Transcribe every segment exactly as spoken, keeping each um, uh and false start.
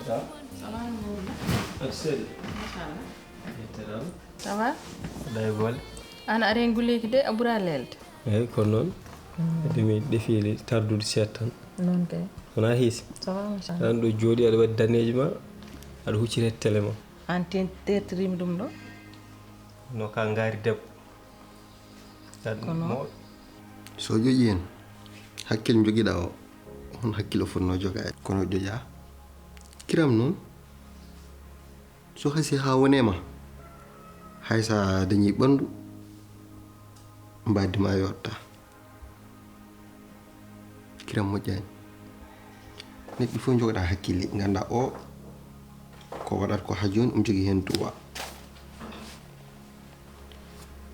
Salaam. Aɗa selli? Machallah. Yettere Allah. Ça va? Ɗay boole. An a reen gulleeki de, a ɓuraa leelde. Eeyi, ko noon. Adi mi ɗefiili tardude seeɗa tan. Noon kay. Wonaa hiisi? Ça va, machallah. Aɗa ɗo jooɗi, aɗa waɗi daneeji ma, aɗa huccita e télé ma. An ten tertiriima ɗum ɗo? No ka ngaari debbo. Kono? So joƴi heen, hakkil jogiɗaa o, hon hakkil o fotnoo jogaade? Kono joƴaa. Kiram noon, so hasi haa wonee ma, hay so a dañii ɓanndu, mbaadi ma yooɗta. Kiram moƴƴaani. Neɗɗo fof jogoɗaa hakkille, nganndaa o ko waɗata ko haa jooni, omo jogii heen droit.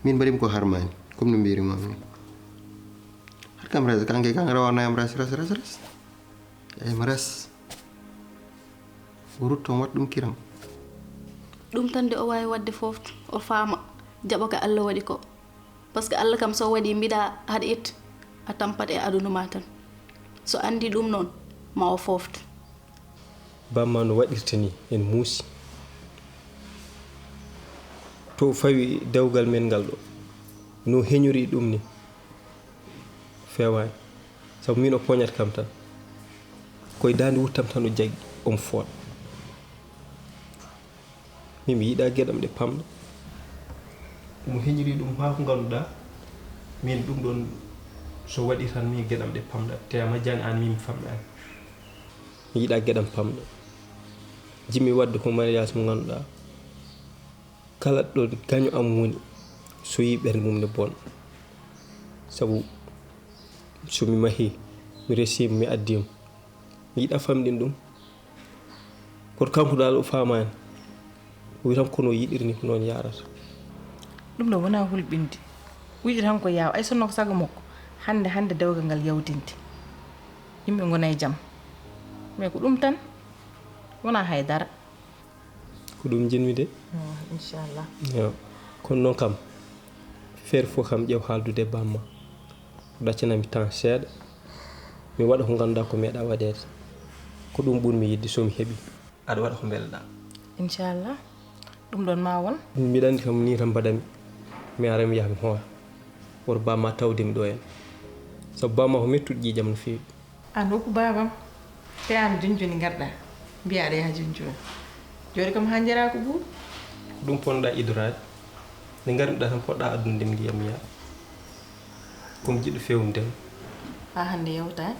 Min mbaɗimi ko harmaani, comme no mbiyri ma min. Har kam res, kanke kan rawana yam res, res, res, res. Eyyi, mi res. O rutto, o waɗa ɗum kiram. Ɗum tan de o waawi waɗde fof, o faama, jaɓa ko Allah waɗi ko. Parce que Allah kam so waɗi mbiɗa haɗa itta, a tampat e aduna ma tan. So anndi ɗum noon, ma o fooftu. Bamma no waɗirta ni, en muusi. To fawi dewgal men ngal ɗo, no heñori ɗum ni, fewaani. Sabu min o poñat kam tan. Koye daande wuttam tan o jaggi, omo fooɗa. Min mi yiɗa geɗam ɗe pamɗa. Mo heñiri ɗum haa ko ngannduɗaa, min ɗum ɗon so waɗi tan min geɗam ɗe pamɗa. Te a majjani aan min mi famɗaani. Mi yiɗa geɗam pamɗa. Jimmi waɗde ko mariage mo ngannduɗaa, kala ɗo gaño am woni, so yii ɓernde mum ne bon. Sabu so mi mahii, mi resiima, mi addiima, mi yiɗa famɗin ɗum. Kono kanko dal o faamaani. O wi tan ko no yiɗiri ni ko noon yaarata. Ɗum ɗo wonaa hulɓinde. O yiɗi tan ko yaawa. Ay sinno ko sago makko, hannde, hannde dewgal ngal yawtinte. Yimɓe ngona e jam. Mais ko ɗum tan. Wonaa hay dara. Ko ɗum njiɗmi de. Oh, inchallah. Yo. Kono noon kam, feere fof kam ƴeew haaldude e bamma. Ɗaccanami temps seeɗa. Mi waɗa ko ngannduɗaa ko meeɗa waɗeede. Ko ɗum ɓurmi yiɗde so mi heɓi. Aɗa waɗa ko mbeleɗaa. Inchallah. Ɗum ɗon ma won. Mbiɗa anndi kam ni tan mbaɗami. Mi ara mi yaha mi hoora. Woto bamma tawde mi ɗo en. Sabu bamma ko mettuɗo ƴiiƴam no feewi. An hokku babam. Te an junjuni ngarɗa. Mbiya aɗa yaha junjuna. Jooɗi kam haa njaraa ko buuɗi. Ko ɗum ponnoɗaa idoraade. Nde ngarmiɗaa tan poɗɗaa addude ndiyam mi yara. Ko mi jiɗɗo feewnude ma. Haa hannde yawtaani.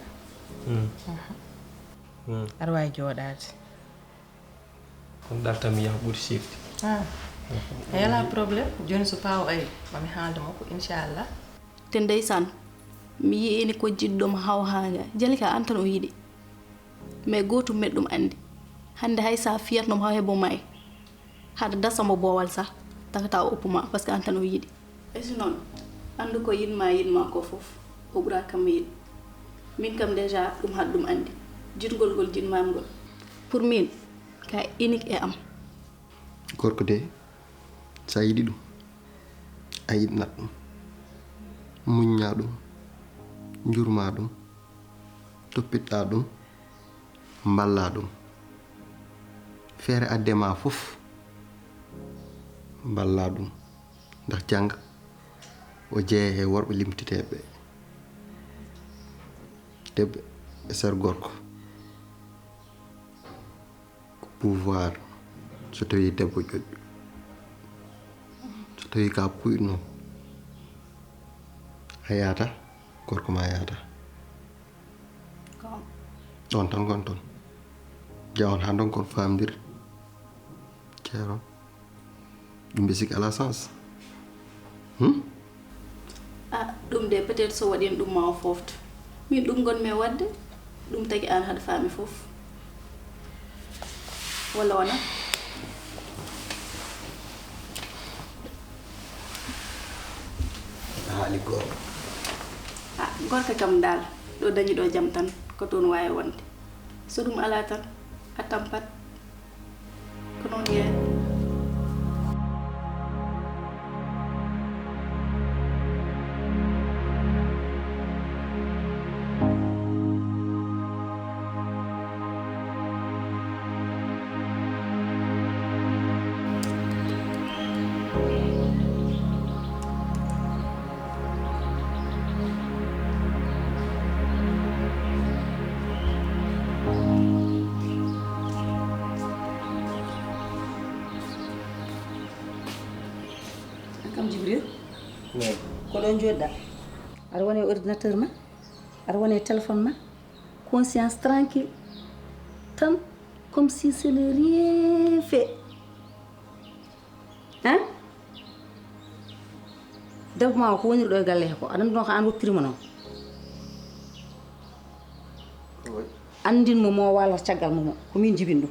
Hmm. Mhm. Hmm. Aɗa waawi jooɗaade. Kono ɗaltam mi yaha ɓuri sirde. Ah. Ay, alaa problème. Jooni so paawo ari, ma mi haalda makko, inchallah. Te ndeysaan, mi yi'ini ko jiɗɗo mo haw haa nga. Jalika an tan o yiɗi. Mais gootum meɗɗum anndi. Hannde hay sa fiyatno mo haw hebo may. Haɗa dasa mo boowal sah, tagata o oppu ma, parce que an tan o yiɗi. E si noon, anndu ko yiɗ ma, yiɗ ma ko fof, o ɓura kam yiɗ. Min kam déjà ɗum haɗ ɗum anndi. Jiɗgol ngol jiɗ ma ngol. Pour min, ka unique e am. Gorko de, sa yiɗi ɗum, a yiɗnat ɗum. Muñña ɗum, njurma ɗum, toppitɗa ɗum, mballa ɗum. Feere adde ma fof, mballa ɗum. Ndax jannga, o jeeya e worɓe limteteeɓe. Debbo e sar gorko. Ko pouvoir, so tawi debbo ƴoƴƴo. So tawi ka puyɗo noon, a yaata, gorko ma yaata. Ko. Ɗon tan gon ton. Jawon haa ndon kon faamdir. Ceeron. Ɗum ɓe sik ala sens. Hmm? Ah, ɗum de, peut-être so waɗi en ɗum ma o fooftu. Min ɗum ngon mi waɗde, ɗum tagi aan haɗa faami fof. Walla wona? A haali goonga. Ah, gorko kam daal, ɗo dañi ɗo jam tan, ko toon waawi wonde. So ɗum alaa tan, a tampat. Ko noon yeeyi. Jibril, ko ɗo jooɗiɗa? Aɗa woni e ordinateur ma, aɗa woni e téléphone ma, conscience tranquille, tan comme si ce n'est rien fait. Hein? Debbo ma o ko woniri ɗo e galle he ko, aɗa anndi noon ko an woppiri mo noon. Anndin mo mo waalata caggal mo, mo ko min jibini ɗum.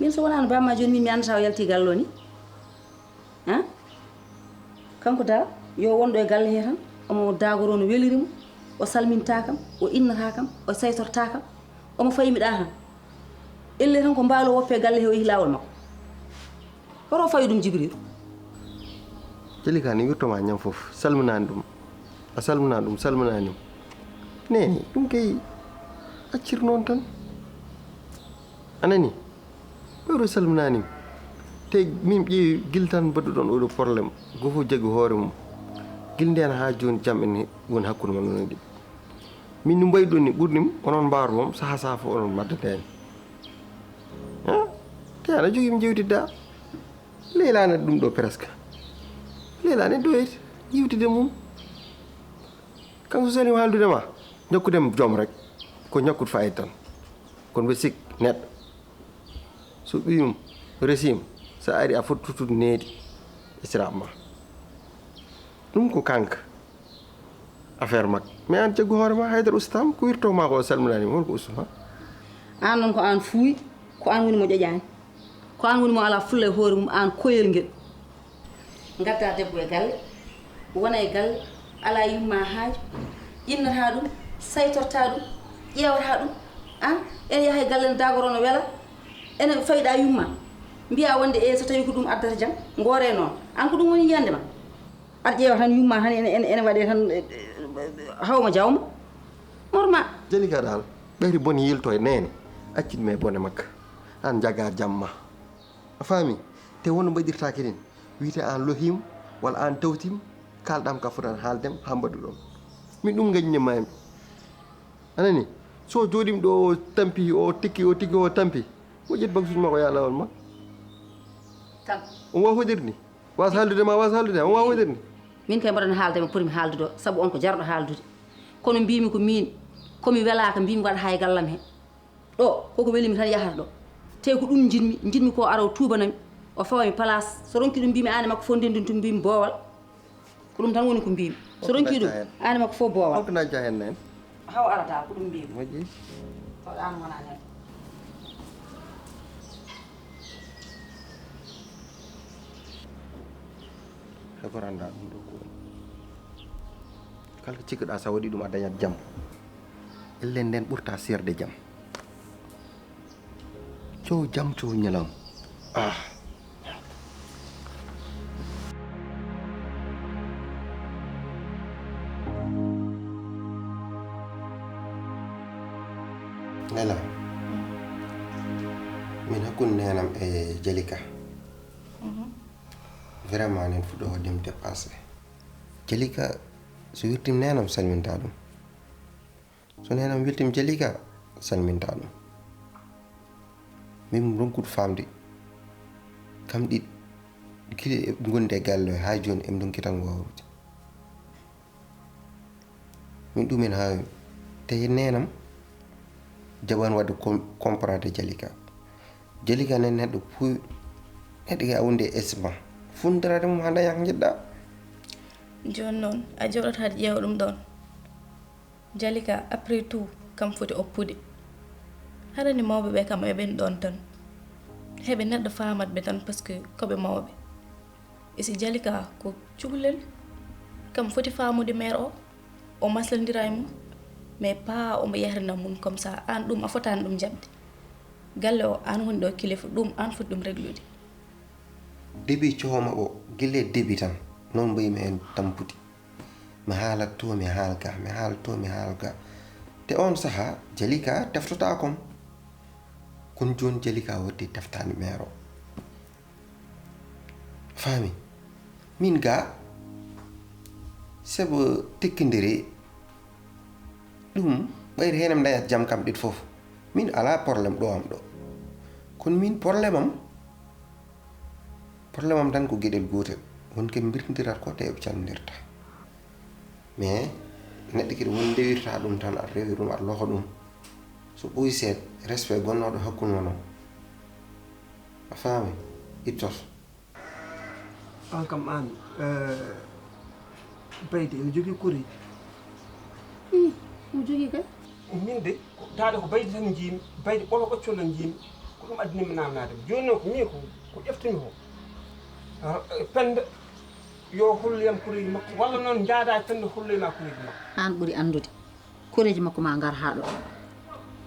Min so wonaano bamma jooni, min mi anndataa o yalti galle o ni. Hein? Kanko da, yo wonɗo e galle he tan, omo daagoroo no weliri mo, o salmintaa kam, o innataa kam, o saytortaa kam, omo faymiɗaa tan. Ellee tan ko mbaaloo woppi e galle he, o yehi laawol makko. Hoto fawi ɗum, Jibril. Jalika ni wirtoma ñam fof, salminaani ɗum. A salminaani ɗum, salminaani mo. Neene, ɗum kay accir noon tan. A nani? Ɓeeɗo salminaani mi. Te min ƴeewi gila tan mbaɗduɗon oɗo problème. Gooto fof jaggi hoore mum. Gila ndeen haa jooni jam en woni hakkunde mon onon ɗiɗi. Min no mbayi ɗum ni ɓurni mi, onon mbaawata mom, sahaa sahaa fof onon mbaddata heen. Hein? Te aɗa jogii mi jewtidda. Leelaani ɗum ɗo presque. Leelaani doyet, yewtide mum. Kanko so saliima haaldude ma, ñakkude mo jom rek. Ko ñakkude fayida tan. Kono mbeɗa sikki neɗɗo, so ɓiyum resiima, so a ari a foti tottude needi e siraaɓe ma. Ɗum ko kanka affaire makko. Mais aan jaggu hoore ma, haydara ustaama, ko wirtoo ma ko o salminaani ma, hol ko ustuma? Aan noon ko aan fuuy, ko aan woni mo ƴoƴaani. Ko aan woni mo alaa fulla e hoore mum, aan koyel ngel. Ngaddaa debbo e galle, wona e galle, alaa yumma haaju, innataa ɗum, saytortaa ɗum, ƴeewataa ɗum. Aan, ene yaha e galle ne daagoroo no wela, ene fayɗaa yumma. Mbiyaa wonde e so tawii ko ɗum addata jam, ngooree noon. Aan ko ɗum woni yiyannde ma? Aɗa ƴeewa tan yumma tan ene, ene, ene waɗee tan, eh, eh, hawma jawma. Morma. Jalika daal, ɓeyri boni yilto e neene, accit me bone makka. Aan njagaa jam ma. A faami? Te won no mbaɗirtaake nin. Wiyte aan lohiima, walla aan tawtiima, kaalɗaam ka fotaan haaldem, haa mbaɗuɗon. Min ɗum ngañni maami. A nani? So jooɗiima ɗo o tampi, o tikki, o tikki, o tampi. Mo ƴetti bagsuuji makko yaa lawol makko. Tan. On waawa hoɗirde ni. Waasa haaldude ma, waasa haaldude ma, on waawa hoɗirde ni. Min kay mbaɗan haalde mo poti mi haaldude o, sabu on ko jarɗo haaldude. Kono mbiimi ko miin, ko mi welaaka, mbiimi waɗa haa e gallam he. Ɗo, koko weli mi tan yahata ɗo. Te ko ɗum njiɗmi, njiɗmi ko ara o tuubanami, o fawa mi place. So ronki ɗum mbiimi aan e makko fof ndenndin tun mbiimi boowal. Ko ɗum tan woni ko mbiimi. So ronki ɗum, aan e makko fof boowal. Holko dañca heen neen? Haw arata ko ɗum mbiimi. Moƴƴi. Taw aan wona neɗɗo. Hay goto anndaa ɗum ɗo ko woni. Kala ko cikkuɗaa, so a waɗii ɗum, a dañat jam. Ellen nden ɓurta seerde jam. Coow jam, coow ñalam. Ah. Nela, min hakkunde neenam e Jalika. Mhm. Vraiment, nen fuɗɗo waɗde mi dépassé. Jalika, so wirtim neenam, salminta ɗum. So neenam weltiima Jalika, salminta ɗum. Min ronkude faamde, kam ɗiɗi, gila e ngonde e galle o, haa jooni, eɓe ndonki tan wawrude. Min ɗum en haawi. Te neenam jaɓaani waɗde com-, comprendre Jalika. Jalika nen neɗɗo puuy, neɗɗo ke a wondi e esma. Fundarade mum haa daña ko njiɗɗa. Jooni noon, a jooɗoto aɗa ƴeewa ɗum ɗoon. Jalika, après tout, kam foti oppude. Haɗani mawɓe ɓe kam eɓen ɗoon tan. Heɓe neɗɗo faamat ɓe tan, parce que ko ɓe mawɓe. E si Jalika ko cukalel, kam foti faamude mère o, o maslandira e mum, mais pas omo yahrina mum comme ça, aan ɗum a fotaani ɗum jaɓde. Galle o, aan woni ɗo kilifa, ɗum aan foti ɗum reglude. Début coomaɓo, gila e début tan, noon mbayi mi heen tampude. Mi haalat to, mi haal ga, mi haal to, mi haal ga. Te oon sahaa, Jalika teftotaako kam. Kono jooni Jalika waɗdi teftaani mère o. Faami? Min ga, sabu tekkindiri ɗum, ɓayri heen am dañat jam kam ɗiɗi fof. Min alaa problème ɗo am ɗo. Kono min problème am, Problème am tan ko geɗel gootel, won ke mbirtindirat ko te ɓe canndirta. Mais neɗɗo kadi won ndewirta ɗum tan, aɗa rewi ɗum, aɗa loho ɗum. So ɓooyi seeɗa, respect gonnooɗo hakkunde mon o, a faami, ittoto. Aan kam aan, eh, Baydi ene jogii koreeji. Ih, omo jogii kay. Min de, ko taade ko Baydi tan njiimi, Baydi ɓolo ɓoccol lan njiimi, ko ɗum addani mi naamnaade. Jooni noon ko min ko, ko ƴeftumi ko. Ah, eh, Penda, yo hollu yam koreeji makko, walla noon njaadaa e Penda holloy ma koreeji makko. Aan ɓuri anndude. Koreeji makko ma ngar haa ɗo.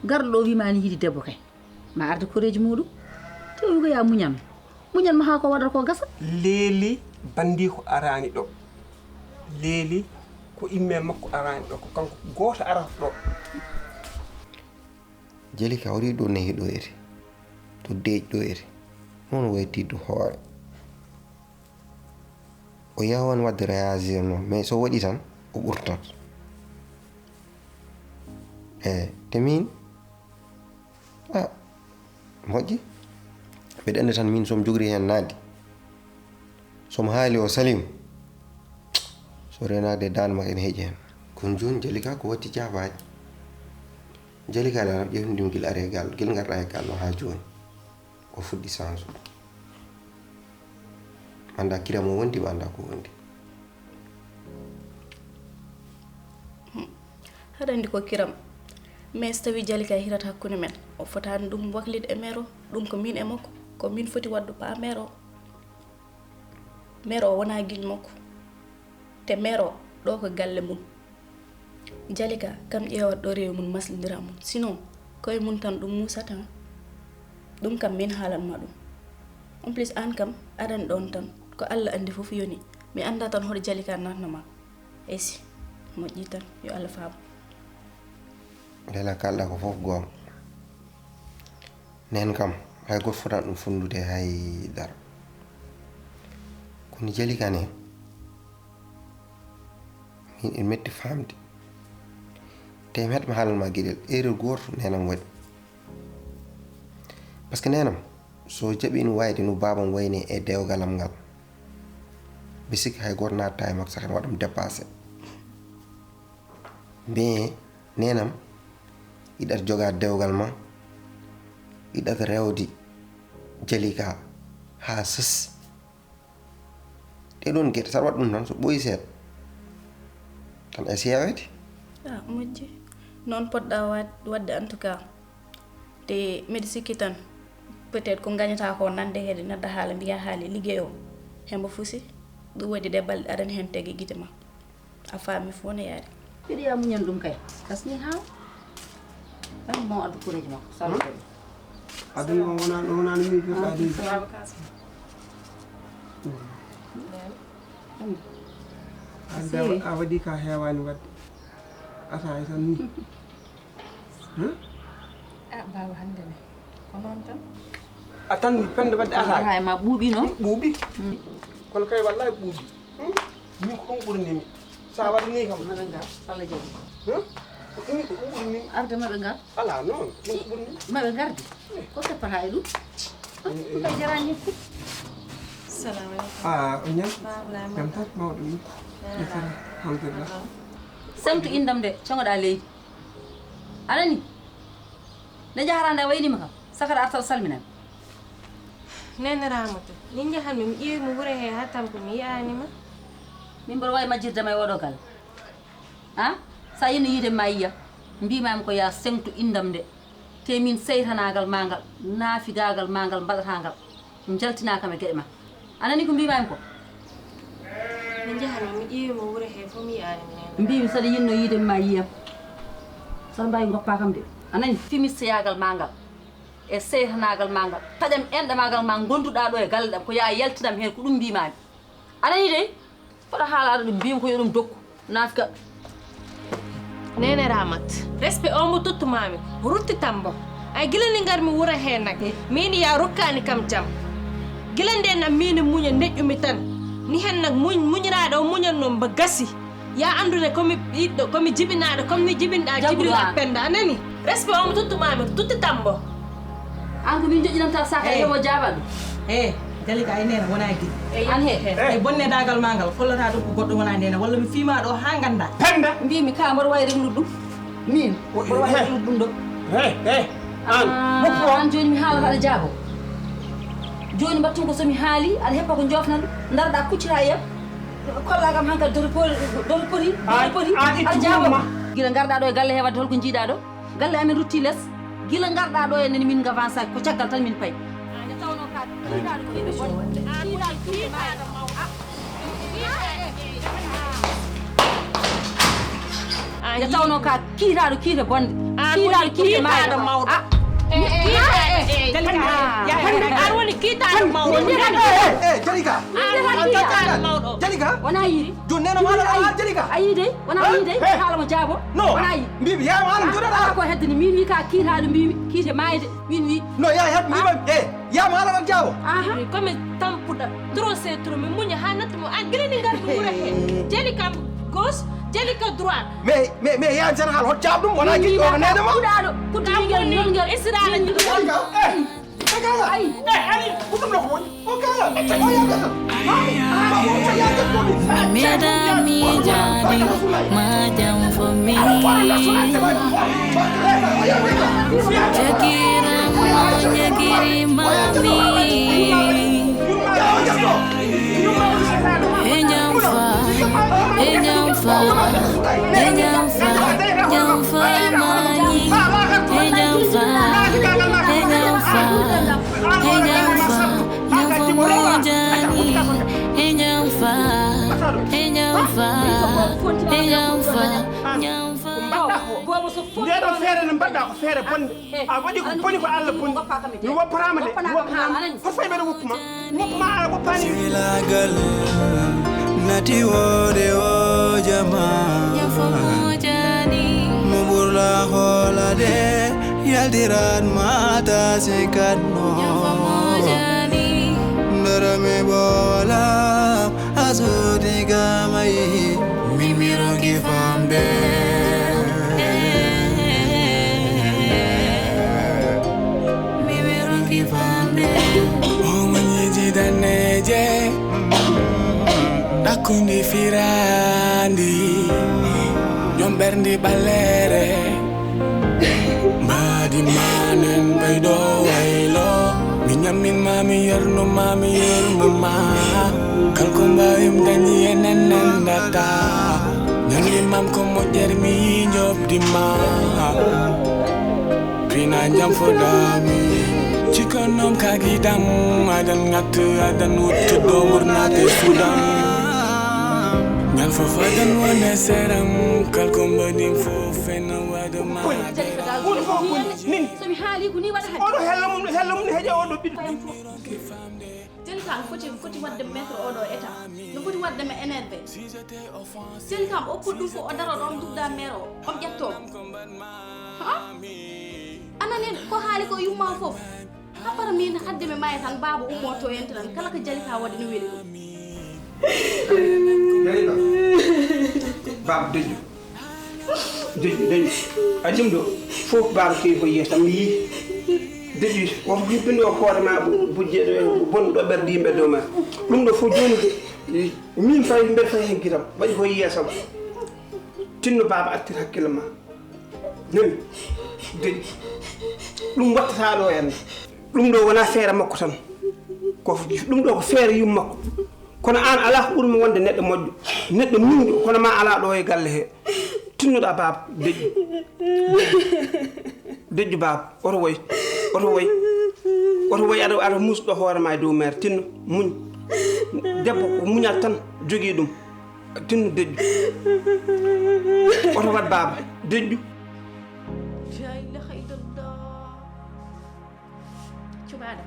Garɗo ɗo wii ma ne yiɗi debbo kay. Ma arde koreeji muuɗum. Te o wi ko ya muñan. Muñan ma haa ko waɗata ko gasa. Leeli banndii ko araani ɗo. Leeli ko immee makko araani ɗo. Ko kanko gooto arata ɗo. Jalika o rii ɗo nehi ɗo ete. To deeƴ ɗo ete. Noon wayi tiiɗdu hoore. O yaawan waɗde réagir noon, mais so waɗi tan, o ɓurtat. Eey, te miin, a, moƴƴi. Mbeɗa anndi tan miin so mi jogri heen naatde. So mi haali o salim. So reenaade daande makko ene heƴi heen. Kono jooni Jalika ko watti jaabaani. Jalika ala ƴeewndi gila ari e galle, gila ngarɗa e galle o haa jooni. O fuɗɗi sansude. Annda kiram o wondi, mi annda ko wondi. Haɗa anndi ko kiram. Mais so tawi Jalika e hirat hakkunde men, o fotaani ɗum waklide e mère o. Ɗum ko min e makko. Ko min foti waɗdu pa mère o. Mère o wonaa giñ makko. Te mère o, ɗo ko galle mum. Jalika kam ƴeewat ɗo rewi mum maslindira mum. Sinon, koye mum tan ɗum muusata. Ɗum kam min haalan ma ɗum. En plus aan kam aɗan ɗoon tan. Ko Alla anndi fof yoni. Mi annda tan hoto Jalika naatno ma. Eysi, moƴƴi tan. Yo Alla faabo. Ndela kalɗa ko fof goonga. Neen kam, hay gooto fotaani ɗum fonndude hay dara. Kono Jalika ne, min ene metti faamde. Te mi heɗma haalan ma geɗel, erreur gooto neenam waɗi. Parce que neenam, so jaɓiino waayde no baabam wayni e dewgalam ngal, mbi sikki hay gooto naattaa e makko saka ene waɗa mo dépassé. Mbiyen neenam, yiɗat jogaade dewgal ma, yiɗat rewde Jalika haa sës. Ɗee ɗoon geɗe, so aɗa waɗa ɗum tan, so ɓooyi seeɗa tan, a siyawete. A moƴƴi. Noon poɗɗa waɗde en tout cas. Te mbiɗa sikki tan, peut-être ko ngañata ko nande heede nadda haala mbiya haali liggey o hembo fusi. Ɗum waɗi ɗe balɗe aɗani heen tege gite ma. A faami fof no yaari. Mbiɗa ya muñan ɗum kay. Kasni haa. Tan mo addu koreeji makko. Sala ɗum. Aduna o wonaa ɗo wonaa no miijirɗa de. Adda a waɗi ka heewaani waɗde. Ataaya tan ni. A baaba hannde ne ko noon tan. A tan Penda waɗde ataaya. Hay ma ɓuuɓi noon. Ɓuuɓi. Kono kay wallahi ɓuuɓi. Min ko ɗum ɓurni mi. Sa waɗi ni kam. Maɓe ngar Allah jaɓi. Ko ɗum ko ɗum ɓurni mi. Arde maɓe ngar. Ala noon ɗum ko ɓurni. Maɓe ngardi. Ko keppata e ɗum? Ɗum kay jarani hikku. Salamu aleykum. A o ñam. Baaba laa Jam tan mawɗo ni. Alhamdulillah. Sewtu indam de cogoɗa leydi. Anani? Nde jaharande a waynima kam. Sakara artal salminan. Nene Ramata, min njahanmi mi ƴeewi mo wuro he haa tampi mi yi'aani ma. Min mboɗo waawi majjirde ma e oɗo galle. A sa yino yiide ma yiya. Mbimami ko ya sengtu indam nde. Te min seytanagal ma ngal, naafigagal ma ngal mbaɗata ngal. Jaltinakam e geɗe ma. Anani ko mbimami ko? Min njahanmi mi ƴeewi mo wuro he fof mi yi'aani mo. Mbimi saɗa yinno yiide ma yiyam. Saɗa mbawi goppa kam de. Anani fimistoyagal ma ngal. E seytanagal ma ngal. Taƴam enɗamagal ma gonduɗa ɗo e galle ɗam ko ya yaltinam hen ko ɗum mbimami. Anani de. Mboɗo haalaade ɗum mbimi ko yo ɗum dokku. Nafika. Nene Ramat, respect o mbo tottumami ruttitam mbo. Ay gila ni ngarmi wuro he nag. Min ya rokkani kam jam. Gila nde nam min muña neƴƴumi tan. Ni hen nag muñ muñiraɗo o muñan noon mba gasi. Ya andude komi ɓiɗɗo komi jibinaɗo comme ni jibinɗa jibrila penda a nani. Respect o mbo tottumami ruttitam mbo. An ko min joƴƴinanta saka yomo jaaba ɗum. He. Jalika, ay neene wonaa giɗo. An he, he. Ay bonne daagal maa ngal, hollata ɗum ko goɗɗo wonaa neene, walla mi fiima ɗo haa ngannda. Penda! Mbiimi ka mboɗo wawi reglude ɗum. Min, mboɗo wawi reglude ɗum ɗo. He, he. An, noppu o. An jooni mi haalata aɗa jaabo. Jooni mbaɗtum ko so mi haali, aɗa heppa ko jofnan, ndaroɗa kuccita e yam. Kolla kam hankadi doto pori, doto pori, doto pori, aɗa jaabo. Gila ngarɗa ɗo e galle he wadde holko jiiɗa ɗo? Galle amen rutti les. Gila ngarɗa ɗo e nen min ngavansaaki, ko caggal tan min payi. Nde tawnoo ka kiiɗaaɗo ko ɓiɓɓe bonɓe. Kiiɗaaɗo ko ɓiɓɓe maaɗa. Nde tawnoo ka kiiɗaaɗo kiite bonde. Kiiɗaaɗo kiite maaɗa. Mawɗo. Aɗa woni kiitaaɗo mawɗo. Jalika. Jalika. Wona yiide. Jooni nena ma ala Jalika. A yii dey, wona yii dey, haala mo jaabo. No. Wona yii. Mbiimi yaa ma ala jooni ala. Ko heddani min wi ka kiitaaɗo mbiimi kiite maayde. Min wi. No yaa yaa mbiima e yaa ma ala jaabo. Aha. Ko mi tampuɗa trop c'est trop mi muña haa natti mo an gila ni ngar ɗum wuro he. Jalika gauche, Jalika droite. Mais mais mais yaa tan haal hot jaab ɗum wona giɗɗo ko neene ma. Kuɗaaɗo kuɗaaɗo ngel ngel Israël. Jalika. Ay. Mesdames et amis, Madame for me. Jagira mo nyagiri mami. Enyamfa, enyamfa, enyamfa, enyamfa mani. Enyamfa, enyamfa. Enyamfa, nyamfa mojani. Enyamfa, enyamfa, enyamfa, nyamfa. Nde ɗo feere no mbaɗɗa ko feere bonde. A waɗi ko boni ko Allah boni. Mi woppataama de, mi woppataama. Hoto fay mbeɗa woppuma. Mi woppuma, a woppaani. Silagal nati wode o jama. Nyamfa mojani. Mo ɓurla hoolade. Yaltiran mata sikatno. Ndorome bola asudi gamai. Mimiro ki famde. Mimiro ki famde. Omanyiji daneje. Ɗakkundi firandi. Ñom ɓerndi ɓaleere. Mbaadi manen ɓeydo waylo. Mi ñammin ma mi yernu ma mi yernu ma. Kalko mbayum dañi enen nendata. Ñammin mam ko moƴƴer mi jobdi ma. Pina jam fodami. Cikonnom kagi dam adan ngat adan wuttu domur nate sudam. Ñal fof adan wone seram kalko mbaɗin fof ena waɗa ma. Huunde fof ko nin. So mi haali ko ni waɗa hannde. Oɗo hella mum, hella mum ne heƴa oɗo ɓiɗɗo. Jalika no foti, foti waɗde mettre oɗo état. No foti waɗde ma énervé. Jalika o okku ɗum ko o daro ɗon dugda mère o. On ƴetto. Ha? Anani ko haali ko yumma fof. Haɓɓata min hadde mi maya tan baaba ummo to ente tan kala ko Jalika waɗi no weli ɗum. Jalika. Baaba deƴƴo. Deƴƴo deƴƴo. A ɗum ɗo fof baaba kewi ko yiyata mi yii. Deƴƴo woto ko hibbinde o hoore ma bujje ɗo bonɗo ɓerde yimɓe dow ma. Ɗum ɗo fof jooni min fay mbeɗa fay hen gitam waɗi ko yiyata ma. Tinno baaba artir hakkille ma. Nani? Deƴƴi. Ɗum wattata ɗo en. Ɗum ɗo wona feere makko tan. Ko ɗum ɗo ko feere yumma makko. Kono an ala ko ɓurmi wonde neɗɗo moƴƴo. Neɗɗo nunɗo kono ma ala ɗo e galle he. Tinnoɗa baaba deƴƴi. Deƴƴi baaba oto woy. Oto woy. Oto woy aɗa aɗa musɗo hoore ma e dow mere tinno muñ. Debbo ko muñal tan jogii ɗum. Tinno deƴƴu. Oto waɗ baaba. Deƴƴu. La ilaha illallah. Cuɓaaɗo.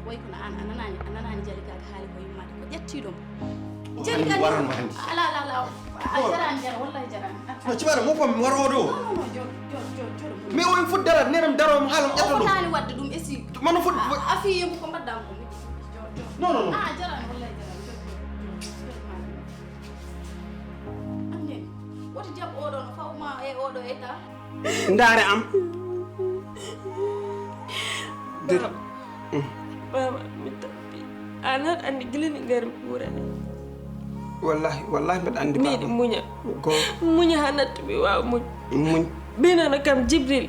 Way kono an a nanaani a nanaani Jalika ka haali ko yummaade ko ƴettiiɗo mo. Jalika waran mo hannde. Ala ala ala. A jarani jara wallahi jarani. No cuɓaaɗo mo pom mi waro ɗo. Non non non jor jor jor jor. Mais o en fot dara nenam daro mo haala mo ƴetta ɗum. Fotaani waɗde ɗum esi. Mano fot. A fi yembo ko mbaɗɗa ko. Jor jor. Non non non. A jarani wallahi jarani. Jor jor. Anndin, woto jaɓ oɗo no fawma e oɗo état. Ndaare am. Baaba, mi tappi. An aɗa anndi gila nde ngarmi wuro nde. Wallahi, wallahi mbeɗa anndi. Miɗo muña. Ko muña haa natta mi waawa muñ. Muñ. Mbinano kam Jibril,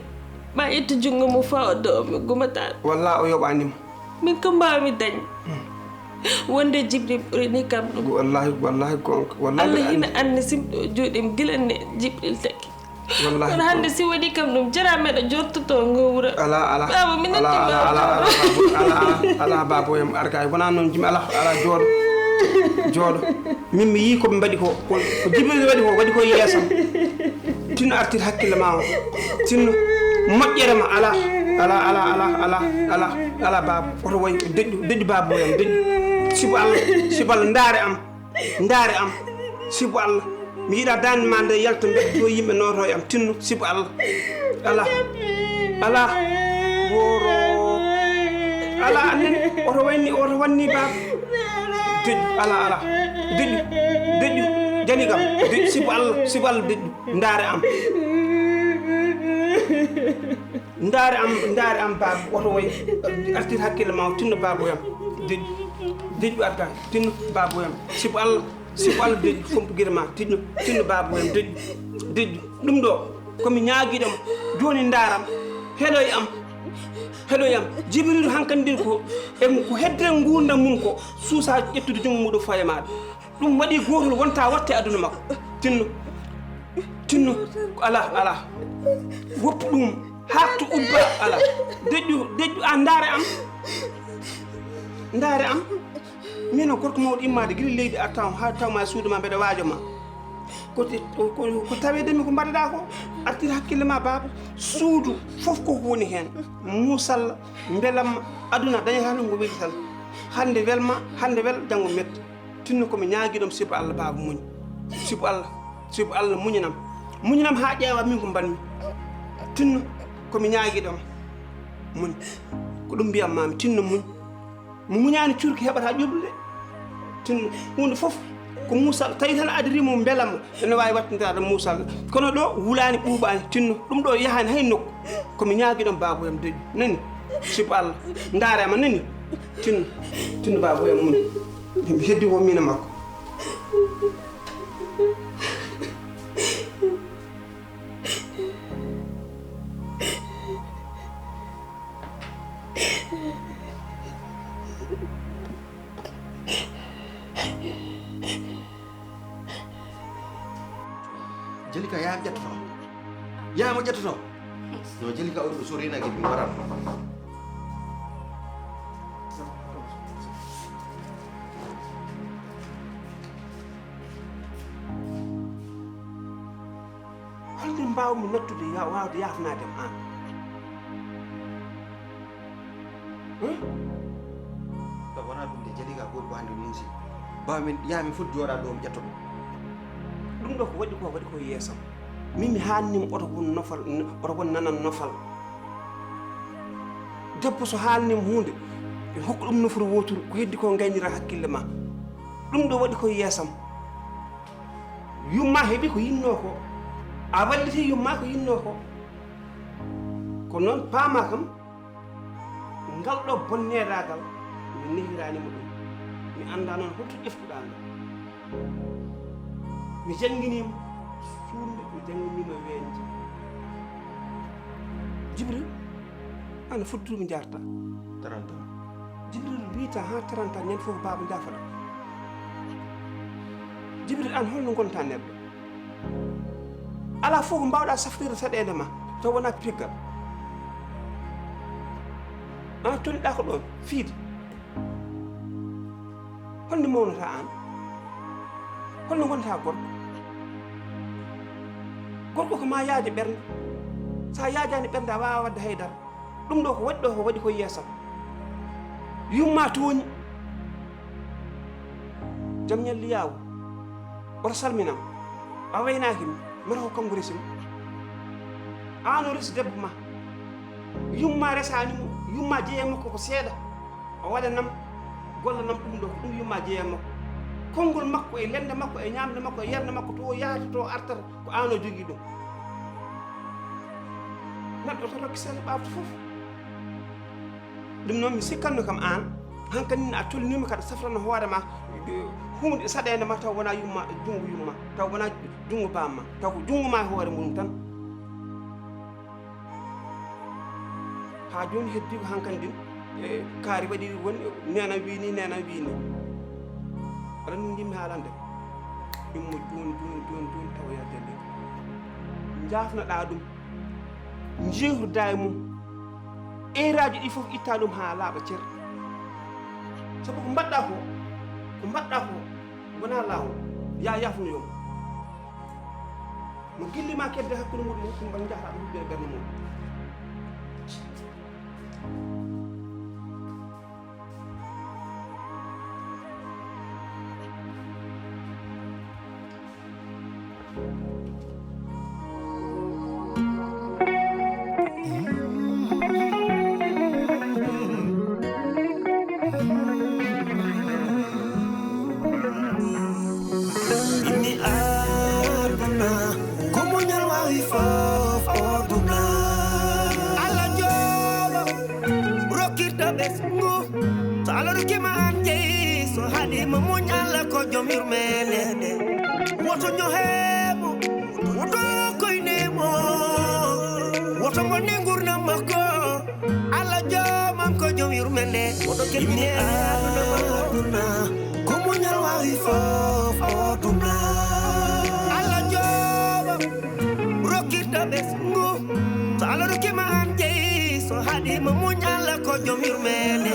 ma ƴettu junngo mum faa o dowa mi gumataa. Wallahi o yoɓaani ma. Min ko mbaawmi dañde. Hmm. Wonde Jibril ɓuri ni kam ɗum. Wallahi, wallahi gonka. Wallahi Allah hina anndi simɗo juuɗe mi gila nde Jibril tagi. Wallahi. Kono hannde si waɗi kam ɗum jara meɗa jortoto ngo wuro. Ala ala. Baba mi natti. Ala ala ala ala babo yam argay wona noon jimi ala ala jooɗo. Jooɗo. Min mi yii ko ɓe mbaɗi ko ko jibril waɗi ko waɗi ko yeesam. Tinno artir hakkille ma o. Tinno moƴƴere ma ala ala ala ala ala ala ala baba oto wayi deƴƴu deƴƴu babo yam deƴƴu. Sibu Allah sibu Allah ndaare am. Ndaare am, sibu Allah, mi yiɗa daande ma nde yalta mbeddo yimɓe nooto e am tinno, sibu Allah. Ala, ala, woro, ala annen, oto wanni, oto wanni baaba. Deƴƴu, ala, ala, deƴƴu, deƴƴu, jani kam, deƴƴu, sibu Allah, sibu Allah, deƴƴu, ndaare am. Ndaare am ndaare am baaba oto woy artir hakkille ma o tinno baabo yam deƴƴu deƴƴu arta tinno baabo yam sibu allah sibu allah deƴƴu fompu gere ma tinno tinno baabo yam deƴƴu deƴƴu ɗum ɗo komi ñaagiɗoma joni ndaaram heɗoy am heɗoy am jibrilu hankandin ko em ko hedde ngurdam mum ko suusa ƴettude junngo muɗum faye maɗa ɗum waɗi gootol wonta watte aduna makko tinno tinno ko ala ala woppu ɗum hattu ubba ala deƴƴu deƴƴu a ndaare am ndaare am mino gorko mawɗo immade gila leydi a taw ha tawma e suudu ma mbeɗa waajo ma ko ko tawedenmi ko mbaɗaɗa ko artir hakkille ma baaba suudu fof koko woni hen muusalla mbelamma aduna dañata ɗum ko weli tan hande welma hande wel janngo metta Tinno ko mi ñaagiɗom sibu Allah baaba muñ sibu Allah sibu Allah muñanam muñanam haa ƴeewa min ko mbanmi tinno ko mi ñaagiɗom muñ ko ɗum mbiyam mami tinno muñ mo muñaani curki heɓata ƴuɓlude tinno huunde fof ko muusal tawi tan adiri mo mbelam ene waawi wattindiraade muusal kono ɗo wulaani ɓuuɓaani tinno ɗum ɗo yahaani hay nokku ko mi ñaagiɗom baabuyam deƴƴu nani sibu Allah ndaarema nani tinno tinno baabuyam muñ Mi heddi ko min e makko. Jalika yaa mi ƴettoto yaa mo ƴettoto no jalika o ɗo sorina gimmi waran holɗum mbawmi nattude waawde yaafnaade ma an ɗo wona ɗum de jaliga goɗ ko hannde ɗum si bawa min yaha min foti jooɗa ɗo mi ƴetta ɗum ɗum ɗo ko waɗi ko waɗi ko yeesam min mi haalnima oto won nofal oto won nanan nofal debbo so haalnima hunde ene hokka ɗum nofru woturu ko heddi ko gaynira hakkille ma ɗum ɗo waɗi ko yeesam yumma heɓi ko yinno ko a walliti yumma ko yinno ko ko noon paama kam Ngal ɗo bonneedaagal mi nehiraani mo ɗum, mi anndaa noon holto ƴeftuɗaa ngal. Mi jannginii mo suunde, mi jannginii mo weeñde. Jibril, aan fodde duuɓi njaarta? Trente ans. Jibril wiyta haa trente ans ñande fof ko baaba njaafoɗa. Jibril, aan holno ngonta neɗɗo? Alaa fof ko mbaawɗaa saftirde saɗeende ma taw wonaa piggal. Aan tolniɗaa ko ɗoon fiide. Holno mawnataa aan? Holno ngontaa gorko? Gorko ko maa yaajo ɓernde. So a yaajaani ɓernde a waawaa waɗde hay dara. Ɗum ɗo ko waɗi ɗo ko waɗi ko yeesam. Yumma tooñi. Jom ñalli yaawu. Oto salminam. A waynaaki mi. Mata ko kanko resi ma. Aan o resi debbo ma. Yumma resaani mo. Yumma jeeya makko ko seeɗa. O waɗanam gollanam ɗum ɗo ko ɗum yumma jeeya makko. Konngol makko e lende makko e ñaamde makko e yarde makko to o yahata to o artata. Ko aan o jogii ɗum. Neɗɗo to rokki seeɗa ɓaafta fof. Ɗum noon mi sikkanno kam aan Hankadi a tolniima kadi safrano hoore ma huunde saɗeende ma, taw wonaa yumma, junngo yumma, taw wonaa junngo baamma, taw ko junngo ma e hoore mum tan. Haa jooni heddi ko hankadi din, e, kaari waɗi won, neenam wii ni, neenam wii ni. Aɗa anndi ko njiɗmi haalande? Immo jooni, jooni, jooni, jooni, tawa yaa jalli. Njaafnoɗaa ɗum, njeehruɗaa e mum, eeraaji ɗi fof ittaa ɗum haa laaɓa cer. Sabu ko mbaɗɗaa ko, ko mbaɗɗaa ko wonaa laawol, yaa yaafnoyo mo. Mo gilli ma kedde hakkunde muɗum, ɗum mbaɗ njahata ɗum ɓe ɓernde mum. Inni aduna, ko muñal wawi fof o duna. Allah jooɗo, rokkirta ɓesngu. So Allah rokkima an jeyi, so haɗima muñ, Allah ko joom yurmende. Woto ñohemo, woto koynemo, woto bonne gurdam makko. Allah joomam ko joom yurmende, woto kebine aduna makko. Ko muñal wawi fof o duna. Allah jooɗo, rokkirta ɓesngu. So Allah rokkima an jeyi, so haɗima muñ, Allah ko joom yurmende.